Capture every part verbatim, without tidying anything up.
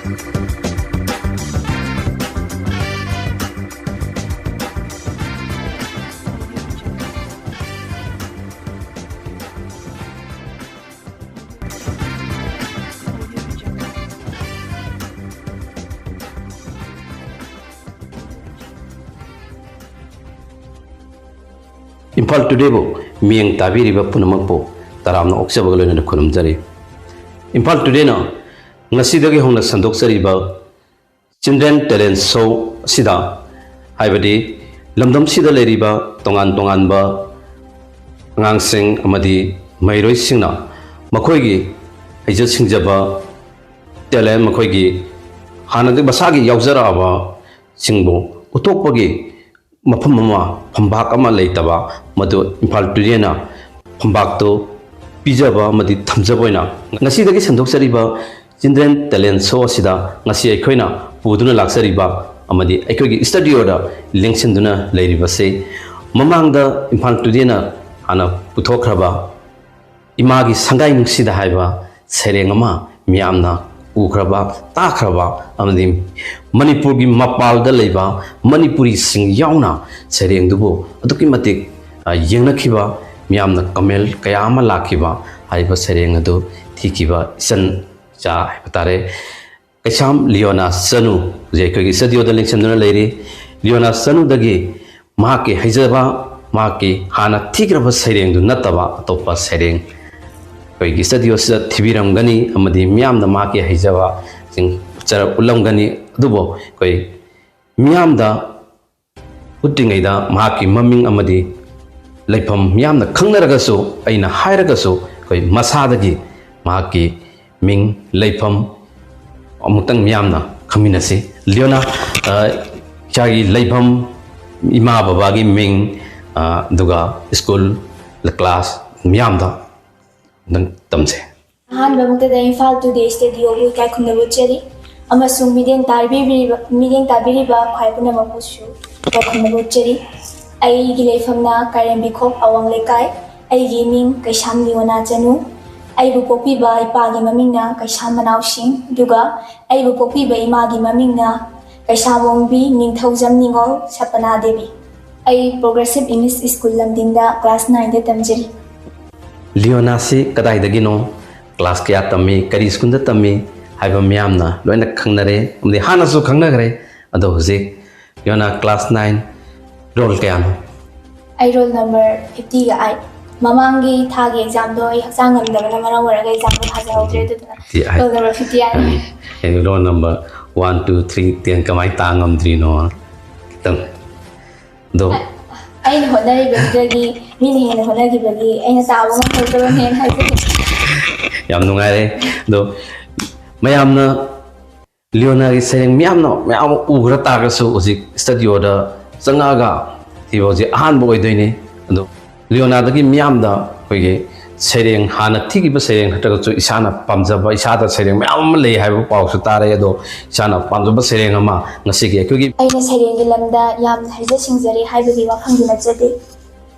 ꯏꯝꯐꯥꯜ ꯇꯨꯗꯦꯕꯨ ꯃꯤꯠꯌꯦꯡ ꯇꯥꯕꯤꯔꯤꯕ ꯄꯨꯝꯅꯃꯛꯄꯨ ꯇꯔꯥꯝꯅ ꯑꯣꯛꯆꯕꯒ ꯂꯣꯏꯅꯅ ꯈꯨꯔꯨꯝꯖꯔꯤ꯫ ꯏꯝꯐꯥꯜ ꯇꯨꯗꯦꯅ ꯉꯁꯤꯗꯒꯤ ꯍꯧꯅ ꯁꯟꯗꯣꯛꯆꯔꯤꯕ Children Talent Show ꯑꯁꯤꯗ, ꯍꯥꯏꯕꯗꯤ ꯂꯝꯗꯝꯁꯤꯗ ꯂꯩꯔꯤꯕ ꯇꯣꯉꯥꯟ ꯇꯣꯉꯥꯟꯕ ꯑꯉꯥꯡꯁꯤꯡ ꯑꯃꯗꯤ ꯃꯍꯩꯔꯣꯏꯁꯤꯡꯅ ꯃꯈꯣꯏꯒꯤ ꯍꯩꯖ ꯁꯤꯡꯖꯕ, talent, ꯃꯈꯣꯏꯒꯤ ꯍꯥꯟꯅꯗꯒꯤ ꯃꯁꯥꯒꯤ ꯌꯥꯎꯖꯔꯛꯑꯕꯁꯤꯡꯕꯨ ꯎꯠꯊꯣꯛꯄꯒꯤ ꯃꯐꯝ ꯑꯃ, ꯐꯝꯕꯥꯛ ꯑꯃ ꯂꯩꯇꯕ, ꯃꯗꯨ ꯏꯝꯐꯥꯜ ꯇꯨꯗꯦꯅ ꯐꯝꯕꯥꯛꯇꯨ ꯄꯤꯖꯕ ꯑꯃꯗꯤ ꯊꯝꯖꯕ ꯑꯣꯏꯅ ꯉꯁꯤꯗꯒꯤ ꯁꯟꯗꯣꯛꯆꯔꯤꯕ Children Talent Show ꯑꯁꯤꯗ ꯉꯁꯤ ꯑꯩꯈꯣꯏꯅ ꯄꯨꯗꯨꯅ ꯂꯥꯛꯆꯔꯤꯕ ꯑꯃꯗꯤ ꯑꯩꯈꯣꯏꯒꯤ studioꯗ ꯂꯦꯡꯁꯤꯟꯗꯨꯅ ꯂꯩꯔꯤꯕꯁꯤ, ꯃꯃꯥꯡꯗ ꯏꯝꯐꯥꯜ ꯇꯨꯗꯦꯅ ꯍꯥꯟꯅ ꯄꯨꯊꯣꯛꯈ꯭ꯔꯕ ꯏꯃꯥꯒꯤ ꯁꯪꯒꯥꯏ ꯅꯨꯡꯁꯤꯗ ꯍꯥꯏꯕ ꯁꯩꯔꯦꯡ ꯑꯃ ꯃꯤꯌꯥꯝꯅ ꯎꯈ꯭ꯔꯕ, ꯇꯥꯈ꯭ꯔꯕ ꯑꯃꯗꯤ ꯃꯅꯤꯄꯨꯔꯒꯤ ꯃꯄꯥꯜꯗ ꯂꯩꯕ ꯃꯅꯤꯄꯨꯔꯤꯁꯤꯡ ꯌꯥꯎꯅ ꯁꯩꯔꯦꯡꯗꯨꯕꯨ ꯑꯗꯨꯛꯀꯤ ꯃꯇꯤꯛ, ꯑ, ꯌꯦꯡꯅꯈꯤꯕ, ꯃꯤꯌꯥꯝꯅ comment ꯀꯌꯥ ꯑꯃ ꯂꯥꯛꯈꯤꯕ ꯍꯥꯏꯔꯤꯕ ꯁꯩꯔꯦꯡ ꯑꯗꯨ ꯊꯤꯈꯤꯕ ꯏꯆꯟ ꯏꯆꯥ ꯍꯥꯏꯕ ꯇꯥꯔꯦ, ꯀꯩꯁꯥꯝ ꯂꯤꯌꯣꯅꯥ ꯆꯅꯨ ꯍꯧꯖꯤꯛ ꯑꯩꯈꯣꯏꯒꯤ studioꯗ ꯂꯦꯡꯁꯤꯟꯗꯨꯅ ꯂꯩꯔꯤ꯫ ꯂꯤꯌꯣꯅꯥ ꯆꯅꯨꯗꯒꯤ ꯃꯍꯥꯛꯀꯤ ꯍꯩꯖꯕ, ꯃꯍꯥꯛꯀꯤ ꯍꯥꯟꯅ ꯊꯤꯈ꯭ꯔꯕ ꯁꯩꯔꯦꯡꯗꯨ ꯅꯠꯇꯕ ꯑꯇꯣꯞꯄ ꯁꯩꯔꯦꯡ ꯑꯩꯈꯣꯏꯒꯤ studioꯁꯤꯗ ꯊꯤꯕꯤꯔꯝꯒꯅꯤ ꯑꯃꯗꯤ ꯃꯤꯌꯥꯝꯗ ꯃꯍꯥꯛꯀꯤ ꯍꯩꯖꯕꯁꯤꯡ ꯆꯔꯛ ꯎꯠꯂꯝꯒꯅꯤ꯫ ꯑꯗꯨꯕꯨ ꯑꯩꯈꯣꯏ ꯃꯤꯌꯥꯝꯗ ꯎꯠꯇ꯭ꯔꯤꯉꯩꯗ ꯃꯍꯥꯛꯀꯤ ꯃꯃꯤꯡ ꯑꯃꯗꯤ ꯂꯩꯐꯝ ꯃꯤꯌꯥꯝꯅ ꯈꯪꯅꯔꯒꯁꯨ, ꯑꯩꯅ ꯍꯥꯏꯔꯒꯁꯨ, ꯑꯩꯈꯣꯏ ꯃꯁꯥꯗꯒꯤ ꯃꯍꯥꯛꯀꯤ ꯃꯤꯡ, ꯂꯩꯐꯝ ꯑꯃꯨꯛꯇꯪ ꯃꯤꯌꯥꯝꯅ ꯈꯪꯃꯤꯟꯅꯁꯤ꯫ ꯂꯤꯌꯣꯅꯥ, ꯑ, ꯏꯆꯥꯒꯤ ꯂꯩꯐꯝ, ꯏꯃꯥ ꯕꯕꯥꯒꯤ ꯃꯤꯡ, ꯑ, ꯑꯗꯨꯒ school, class ꯃꯤꯌꯥꯝꯗ ꯑꯃꯨꯛꯇꯪ ꯇꯝꯁꯦ꯫ ꯑꯍꯥꯟꯕꯃꯛꯇꯗ ꯏꯝꯐꯥꯜ ꯇꯨꯗꯦ studioꯕꯨ ꯏꯀꯥꯏ ꯈꯨꯝꯅꯕ ꯎꯠꯆꯔꯤ ꯑꯃꯁꯨꯡ ꯃꯤꯠꯌꯦꯡ ꯇꯥꯕꯤꯔꯤꯕ, ꯃꯤꯠꯌꯦꯡ ꯇꯥꯕꯤꯔꯤꯕ ꯈ꯭ꯋꯥꯏ ꯄꯨꯝꯅꯃꯛꯄꯨꯁꯨ ꯏꯀꯥꯏ ꯈꯨꯝꯅꯕ ꯎꯠꯆꯔꯤ꯫ ꯑꯩꯒꯤ ꯂꯩꯐꯝꯅ ꯀꯥꯏꯔꯦꯝꯕꯤꯈꯣꯛ ꯑꯋꯥꯡ ꯂꯩꯀꯥꯏ꯫ ꯑꯩꯒꯤ ꯃꯤꯡ ꯀꯩꯁꯥꯝ ꯂꯤꯌꯣꯅꯥ ꯆꯅꯨ꯫ ꯑꯩꯕꯨ ꯄꯣꯛꯄꯤꯕ ꯏꯄꯥꯒꯤ ꯃꯃꯤꯡꯅ ꯀꯩꯁꯥꯝ ꯃꯅꯥꯎꯁꯤꯡ, ꯑꯗꯨꯒ ꯑꯩꯕꯨ ꯄꯣꯛꯄꯤꯕ ꯏꯃꯥꯒꯤ ꯃꯃꯤꯡꯅ ꯀꯩꯁꯥꯝꯕꯣꯡꯕꯤ ꯅꯤꯡꯊꯧꯖꯝ ꯅꯤꯉꯣꯜ ꯁꯄꯅꯥ ꯗꯦꯕꯤ꯫ ꯑꯩ ꯄ꯭ꯔꯣꯒ꯭ꯔꯦꯁꯤꯞ ꯏꯪꯂꯤꯁ ꯁ꯭ꯀꯨꯜ ꯂꯝꯗꯤꯡꯗ ꯀ꯭ꯂꯥꯁ ꯅꯥꯏꯟꯗ ꯇꯝꯖꯔꯤ꯫ ꯂꯤꯌꯣꯅꯥꯁꯤ ꯀꯗꯥꯏꯗꯒꯤꯅꯣ, ꯀ꯭ꯂꯥꯁ ꯀꯌꯥ ꯇꯝꯃꯤ, ꯀꯔꯤ ꯁ꯭ꯀꯨꯜꯗ ꯇꯝꯃꯤ ꯍꯥꯏꯕ ꯃꯤꯌꯥꯝꯅ ꯂꯣꯏꯅ ꯈꯪꯅꯔꯦ꯫ ꯑꯃꯗꯤ ꯍꯥꯟꯅꯁꯨ ꯈꯪꯅꯈ꯭ꯔꯦ꯫ ꯑꯗꯣ ꯍꯧꯖꯤꯛ ꯂꯤꯌꯣꯅꯥ ꯀ꯭ꯂꯥꯁ ꯅꯥꯏꯟ, ꯔꯣꯜ ꯀꯌꯥꯅꯣ? ꯑꯩ ꯔꯣꯜ ꯅꯝꯕꯔ ꯐꯤꯐꯇꯤꯒ ꯑꯩꯠ꯫ ꯃꯃꯥꯡꯒꯤ ꯊꯥꯒꯤ ꯑꯦꯛꯖꯥꯝꯗꯣ ꯑꯩ ꯍꯛꯆꯥꯡ ꯉꯝꯗꯕꯅ ꯃꯔꯝ ꯑꯣꯏꯔꯒ ꯑꯦꯛꯖꯥꯝꯗꯣ ꯊꯥꯖꯍꯧꯗ꯭ꯔꯦ, ꯑꯗꯨꯗꯨꯅ fifty eight. Roll number fifty eight. ꯑꯩ roll number one, two, three, ten ꯀꯃꯥꯏꯅ ꯇꯥ ꯉꯝꯗ꯭ꯔꯤꯅꯣ ꯈꯤꯇꯪ꯫ ꯑꯗꯣ ꯑꯩꯅ ꯍꯣꯠꯅꯔꯤꯕꯗꯨꯗꯒꯤ ꯃꯤꯅ ꯍꯦꯟꯅ ꯍꯣꯠꯅꯈꯤꯕꯒꯤ ꯑꯩꯅ ꯇꯥꯕ ꯉꯝꯍꯧꯗꯕꯅꯦꯅ ꯍꯥꯏꯖꯒꯦ꯫ ꯌꯥꯝ ꯅꯨꯡꯉꯥꯏꯔꯦ꯫ ꯑꯗꯣ ꯃꯌꯥꯝꯅ ꯂꯤꯌꯣꯅꯥꯒꯤ ꯁꯩꯔꯦꯡ ꯃꯌꯥꯝꯅ ꯃꯌꯥꯝ ꯑꯃ ꯎꯈ꯭ꯔ ꯇꯥꯔꯒꯁꯨ ꯍꯧꯖꯤꯛ ꯁ꯭ꯇꯨꯗꯤꯑꯣꯗ ꯆꯪꯉꯛꯑꯒ ꯊꯤꯕ ꯍꯧꯖꯤꯛ ꯑꯍꯥꯟꯕ ꯑꯣꯏꯗꯣꯏꯅꯤ꯫ ꯑꯗꯣ ꯂꯤꯌꯣꯅꯥꯗꯒꯤ ꯃꯤꯌꯥꯝꯗ ꯑꯩꯈꯣꯏꯒꯤ ꯁꯩꯔꯦꯡ, ꯍꯥꯟꯅ ꯊꯤꯈꯤꯕ ꯁꯩꯔꯦꯡ ꯅꯠꯇ꯭ꯔꯒꯁꯨ ꯏꯁꯥꯅ ꯄꯥꯝꯖꯕ, ꯏꯁꯥꯗ ꯁꯩꯔꯦꯡ ꯃꯌꯥꯝ ꯑꯃ ꯂꯩ ꯍꯥꯏꯕ ꯄꯥꯎꯁꯨ ꯇꯥꯔꯦ꯫ ꯑꯗꯣ ꯏꯁꯥꯅ ꯄꯥꯝꯖꯕ ꯁꯩꯔꯦꯡ ꯑꯃ ꯉꯁꯤꯒꯤ ꯑꯩꯈꯣꯏꯒꯤ ꯑꯩꯅ ꯁꯩꯔꯦꯡꯒꯤ ꯂꯝꯗ ꯌꯥꯝꯅ ꯍꯩꯖ ꯁꯤꯡꯖꯔꯦ ꯍꯥꯏꯕꯒꯤ ꯋꯥꯐꯝꯗꯤ ꯅꯠꯆꯗꯦ꯫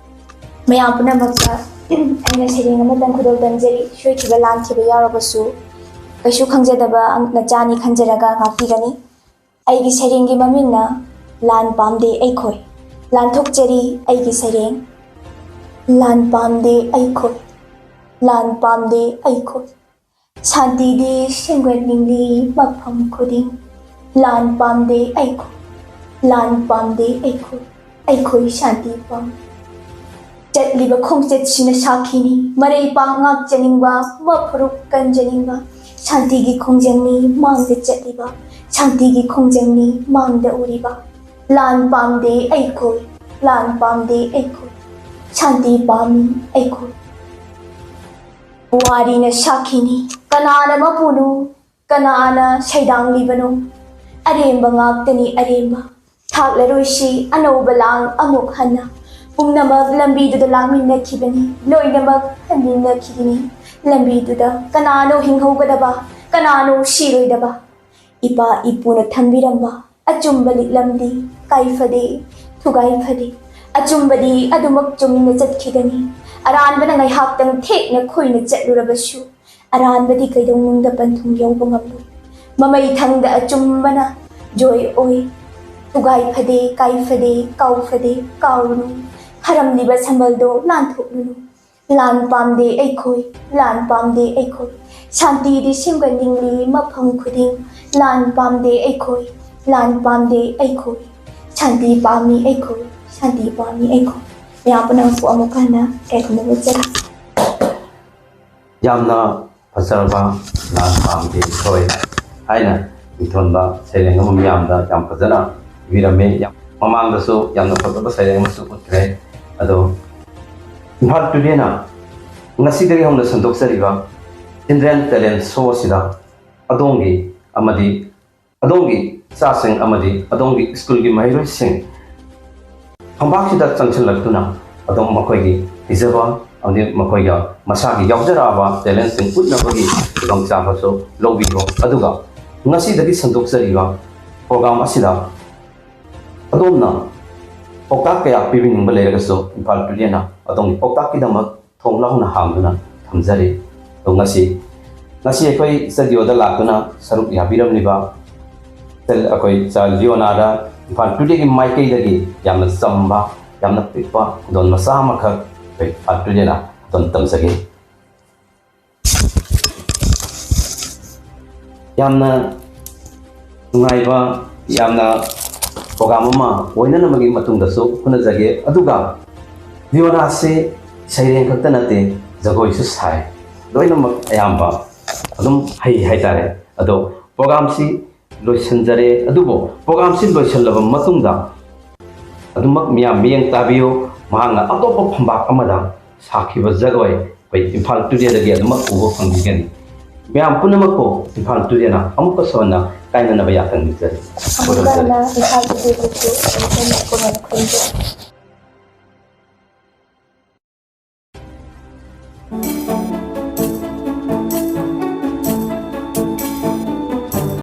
ꯃꯌꯥꯝ ꯄꯨꯝꯅꯃꯛꯇ ꯑꯩꯅ ꯁꯩꯔꯦꯡ ꯑꯃꯇꯪ ꯈꯨꯗꯣꯜ ꯇꯝꯖꯔꯤ꯫ ꯁꯣꯏꯈꯤꯕ ꯂꯥꯟꯈꯤꯕ ꯌꯥꯎꯔꯕꯁꯨ ꯀꯩꯁꯨ ꯈꯪꯖꯗꯕ ꯅꯆꯥꯅꯤ ꯈꯟꯖꯔꯒ ꯉꯥꯛꯄꯤꯒꯅꯤ꯫ ꯑꯩꯒꯤ ꯁꯩꯔꯦꯡꯒꯤ ꯃꯃꯤꯡꯅ ꯂꯥꯟ ꯄꯥꯝꯗꯦ ꯑꯩꯈꯣꯏ꯫ ꯂꯥꯟꯊꯣꯛꯆꯔꯤ ꯑꯩꯒꯤ ꯁꯩꯔꯦꯡ꯫ ꯂꯥꯟ ꯄꯥꯝꯗꯦ ꯑꯩꯈꯣꯏ꯫ ꯂꯥꯟ ꯄꯥꯝꯗꯦ ꯑꯩꯈꯣꯏ꯫ ꯁꯥꯟꯇꯤꯗꯤ ꯁꯦꯝꯒꯠꯅꯤꯡꯂꯤ ꯃꯐꯝ ꯈꯨꯗꯤꯡ꯫ ꯂꯥꯟ ꯄꯥꯝꯗꯦ ꯑꯩꯈꯣꯏ꯫ ꯂꯥꯟ ꯄꯥꯝꯗꯦ ꯑꯩꯈꯣꯏ꯫ ꯑꯩꯈꯣꯏ ꯁꯥꯟꯇꯤ ꯄꯥꯝꯃꯤ꯫ ꯆꯠꯂꯤꯕ ꯈꯣꯡꯆꯠꯁꯤꯅ ꯁꯥꯈꯤꯅꯤ ꯃꯔꯩ ꯄꯥꯛ ꯉꯥꯛꯆꯅꯤꯡꯕ, ꯃꯐꯨꯔꯨꯞ ꯀꯟꯖꯅꯤꯡꯕ꯫ ꯁꯥꯟꯇꯤꯒꯤ ꯈꯣꯡꯖꯪꯅꯤ ꯃꯥꯡꯗ ꯆꯠꯂꯤꯕ, ꯁꯥꯟꯇꯤꯒꯤ ꯈꯣꯡꯖꯪꯅꯤ ꯃꯥꯡꯗ ꯎꯔꯤꯕ꯫ ꯂꯥꯟ ꯄꯥꯝꯗꯦ ꯑꯩꯈꯣꯏ꯫ ꯂꯥꯟ ꯄꯥꯝꯗꯦ ꯑꯩꯈꯣꯏ꯫ ꯁꯥꯟꯇꯤ ꯄꯥꯝꯃꯤ ꯑꯩꯈꯣꯏ꯫ ꯄꯨꯋꯥꯔꯤꯅ ꯁꯥꯈꯤꯅꯤ ꯀꯅꯥꯅ ꯃꯄꯨꯅꯣ, ꯀꯅꯥꯅ ꯁꯩꯗꯥꯡꯂꯤꯕꯅꯣ꯫ ꯑꯔꯦꯝꯕ ꯉꯥꯛꯇꯅꯤ ꯑꯔꯦꯝꯕ꯫ ꯊꯥꯛꯂꯔꯣꯏꯁꯤ ꯑꯅꯧꯕ ꯂꯥꯡ ꯑꯃꯨꯛ ꯍꯟꯅ꯫ ꯄꯨꯝꯅꯃꯛ ꯂꯝꯕꯤꯗꯨꯗ ꯂꯥꯛꯃꯤꯟꯅꯈꯤꯕꯅꯤ, ꯂꯣꯏꯅꯃꯛ ꯍꯟꯃꯤꯟꯅꯈꯤꯒꯅꯤ꯫ ꯂꯝꯕꯤꯗꯨꯗ ꯀꯅꯥꯅꯣ ꯍꯤꯡꯍꯧꯒꯗꯕ, ꯀꯅꯥꯅꯣ ꯁꯤꯔꯣꯏꯗꯕ? ꯏꯄꯥ ꯏꯄꯨꯅ ꯊꯝꯕꯤꯔꯝꯕ ꯑꯆꯨꯝꯕ ꯂꯤꯛꯂꯝꯗꯤ ꯀꯥꯏꯐꯗꯦ, ꯊꯨꯒꯥꯏꯐꯗꯦ꯫ ꯑꯆꯨꯝꯕꯗꯤ ꯑꯗꯨꯃꯛ ꯆꯨꯝꯅ ꯆꯠꯈꯤꯒꯅꯤ꯫ ꯑꯔꯥꯟꯕꯅ ꯉꯥꯏꯍꯥꯛꯇꯪ ꯊꯦꯛꯅ ꯈꯣꯏꯅ ꯆꯠꯂꯨꯔꯕꯁꯨ, ꯑꯔꯥꯟꯕꯗꯤ ꯀꯩꯗꯧꯅꯨꯡꯗ ꯄꯟꯊꯨꯡ ꯌꯧꯕ ꯉꯝꯂꯣꯏ꯫ ꯃꯃꯩ ꯊꯪꯗ ꯑꯆꯨꯝꯕꯅ ꯖꯣꯏ ꯑꯣꯏ꯫ ꯊꯨꯒꯥꯏ ꯐꯗꯦ, ꯀꯥꯏ ꯐꯗꯦ, ꯀꯥꯎ ꯐꯗꯦ, ꯀꯥꯎꯔꯨꯅꯨ꯫ ꯐꯔꯝꯂꯤꯕ ꯁꯝꯕꯜꯗꯣ ꯂꯥꯟꯊꯣꯛꯂꯨꯅꯨ꯫ ꯂꯥꯟ ꯄꯥꯝꯗꯦ ꯑꯩꯈꯣꯏ, ꯂꯥꯟ ꯄꯥꯝꯗꯦ ꯑꯩꯈꯣꯏ꯫ ꯁꯥꯟꯇꯤꯗꯤ ꯁꯦꯝꯒꯠꯅꯤꯡꯂꯤ ꯃꯐꯝ ꯈꯨꯗꯤꯡ꯫ ꯂꯥꯟ ꯄꯥꯝꯗꯦ ꯑꯩꯈꯣꯏ, ꯂꯥꯟ ꯄꯥꯝꯗꯦ ꯑꯩꯈꯣꯏ꯫ ꯁꯥꯟꯇꯤ ꯄꯥꯝꯃꯤ ꯑꯩꯈꯣꯏ, ꯁꯥꯟꯇꯤ ꯄꯥꯝꯃꯤ ꯑꯩꯈꯣꯏ꯫ ꯃꯌꯥꯝ ꯄꯨꯝꯅꯃꯛꯄꯨ ꯑꯃꯨꯛ ꯍꯟꯅ ꯏꯀꯥꯏ ꯈꯨꯝꯅꯕ ꯆꯠꯂꯤ꯫ ꯌꯥꯝꯅ ꯐꯖꯔꯕ ꯂꯥꯟ ꯄꯥꯝꯗꯦ ꯑꯩꯈꯣꯏ ꯍꯥꯏꯅ ꯃꯤꯡꯊꯣꯟꯕ ꯁꯩꯔꯦꯡ ꯑꯃ ꯃꯤꯌꯥꯝꯗ ꯌꯥꯝ ꯐꯖꯅ ꯏꯕꯤꯔꯝꯃꯤ꯫ ꯌꯥꯝ, ꯃꯃꯥꯡꯗꯁꯨ ꯌꯥꯝꯅ ꯐꯖꯕ ꯁꯩꯔꯦꯡ ꯑꯃꯁꯨ ꯎꯠꯈ꯭ꯔꯦ꯫ ꯑꯗꯣ ꯏꯝꯐꯥꯜ ꯇꯨꯗꯦꯅ ꯉꯁꯤꯗꯒꯤ ꯍꯧꯅ ꯁꯟꯗꯣꯛꯆꯔꯤꯕ Children Talent Show ꯑꯁꯤꯗ ꯑꯗꯣꯝꯒꯤ ꯑꯃꯗꯤ ꯑꯗꯣꯝꯒꯤ ꯏꯆꯥꯁꯤꯡ ꯑꯃꯗꯤ ꯑꯗꯣꯝꯒꯤ ꯁ꯭ꯀꯨꯜꯒꯤ ꯃꯍꯩꯔꯣꯏꯁꯤꯡ ꯐꯝꯄꯥꯛꯁꯤꯗ ꯆꯪꯁꯤꯜꯂꯛꯇꯨꯅ ꯑꯗꯣꯝ ꯃꯈꯣꯏꯒꯤ ꯍꯩꯖꯕ ꯑꯃꯗꯤ ꯃꯈꯣꯏꯒ ꯃꯁꯥꯒꯤ ꯌꯥꯎꯖꯔꯛꯑꯕ talentꯁꯤꯡ ꯎꯠꯅꯕꯒꯤ ꯈꯨꯗꯣꯡꯆꯥꯕꯁꯨ ꯂꯧꯕꯤꯈꯣ꯫ ꯑꯗꯨꯒ ꯉꯁꯤꯗꯒꯤ ꯁꯟꯗꯣꯛꯆꯔꯤꯕ program ꯑꯁꯤꯗ ꯑꯗꯣꯝꯅ ꯄꯥꯎꯇꯥꯛ ꯀꯌꯥ ꯄꯤꯕꯤꯅꯤꯡꯕ ꯂꯩꯔꯒꯁꯨ ꯏꯝꯐꯥꯜ ꯇꯨꯗꯦꯅ ꯑꯗꯣꯝꯒꯤ ꯄꯥꯎꯇꯥꯛꯀꯤꯗꯃꯛ ꯊꯣꯡ ꯂꯥꯎꯅ ꯍꯥꯡꯗꯨꯅ ꯊꯝꯖꯔꯤ꯫ ꯑꯗꯣ ꯉꯁꯤ, ꯉꯁꯤ ꯑꯩꯈꯣꯏ studioꯗ ꯂꯥꯛꯇꯨꯅ ꯁꯔꯨꯛ ꯌꯥꯕꯤꯔꯝꯂꯤꯕ ꯑꯩꯈꯣꯏ ꯏꯆꯥ ꯂꯤꯌꯣꯅꯥꯗ ꯏꯝꯐꯥꯜ ꯇꯨꯗꯦꯒꯤ ꯃꯥꯏꯀꯩꯗꯒꯤ ꯌꯥꯝꯅ ꯆꯝꯕ, ꯌꯥꯝꯅ ꯄꯤꯛꯄ ꯈꯨꯗꯣꯜ ꯃꯆꯥ ꯑꯃꯈꯛ ꯑꯩꯈꯣꯏ ꯏꯝꯐꯥꯜ ꯇꯨꯗꯦꯅ ꯑꯗꯣꯝ ꯇꯝꯖꯒꯦ꯫ ꯌꯥꯝꯅ ꯅꯨꯡꯉꯥꯏꯕ, ꯌꯥꯝꯅ program ꯑꯃ ꯑꯣꯏꯅꯅꯕꯒꯤ ꯃꯇꯨꯡꯗꯁꯨ ꯍꯣꯠꯅꯖꯒꯦ꯫ ꯑꯗꯨꯒ ꯂꯤꯌꯣꯅꯥꯁꯤ ꯁꯩꯔꯦꯡ ꯈꯛꯇ ꯅꯠꯇꯦ, ꯖꯒꯣꯏꯁꯨ ꯁꯥꯏ, ꯂꯣꯏꯅꯃꯛ ꯑꯌꯥꯝꯕ ꯑꯗꯨꯝ ꯍꯩ ꯍꯥꯏꯇꯥꯔꯦ꯫ ꯑꯗꯣ programꯁꯤ ꯂꯣꯏꯁꯤꯟꯖꯔꯦ꯫ ꯑꯗꯨꯕꯨ programꯁꯤ ꯂꯣꯏꯁꯤꯜꯂꯕ ꯃꯇꯨꯡꯗ ꯑꯗꯨꯃꯛ ꯃꯤꯌꯥꯝ ꯃꯤꯠꯌꯦꯡ ꯇꯥꯕꯤꯌꯨ꯫ ꯃꯍꯥꯛꯅ ꯑꯇꯣꯞꯄ ꯐꯝꯕꯥꯛ ꯑꯃꯗ ꯁꯥꯈꯤꯕ ꯖꯒꯣꯏ ꯑꯩꯈꯣꯏ ꯏꯝꯐꯥꯜ ꯇꯨꯗꯦꯗꯒꯤ ꯑꯗꯨꯃꯛ ꯎꯕ ꯐꯪꯕꯤꯒꯅꯤ꯫ ꯃꯌꯥꯝ ꯄꯨꯝꯅꯃꯛꯄꯨ ꯏꯝꯐꯥꯜ ꯇꯨꯗꯦꯅ ꯑꯃꯨꯛꯀꯁꯨ ꯍꯟꯅ ꯀꯥꯏꯅꯅꯕ ꯌꯥꯊꯪ ꯅꯤꯖꯔꯤ꯫ ꯑꯃꯨꯛꯀ ꯍꯟꯅ ꯏꯝꯐꯥꯜ ꯇꯨꯗꯦꯗꯁꯨ ꯑꯃꯨꯛ ꯍꯟꯅ ꯈꯨꯔꯨꯝ ꯈꯨꯔꯨꯝꯖꯔꯤ꯫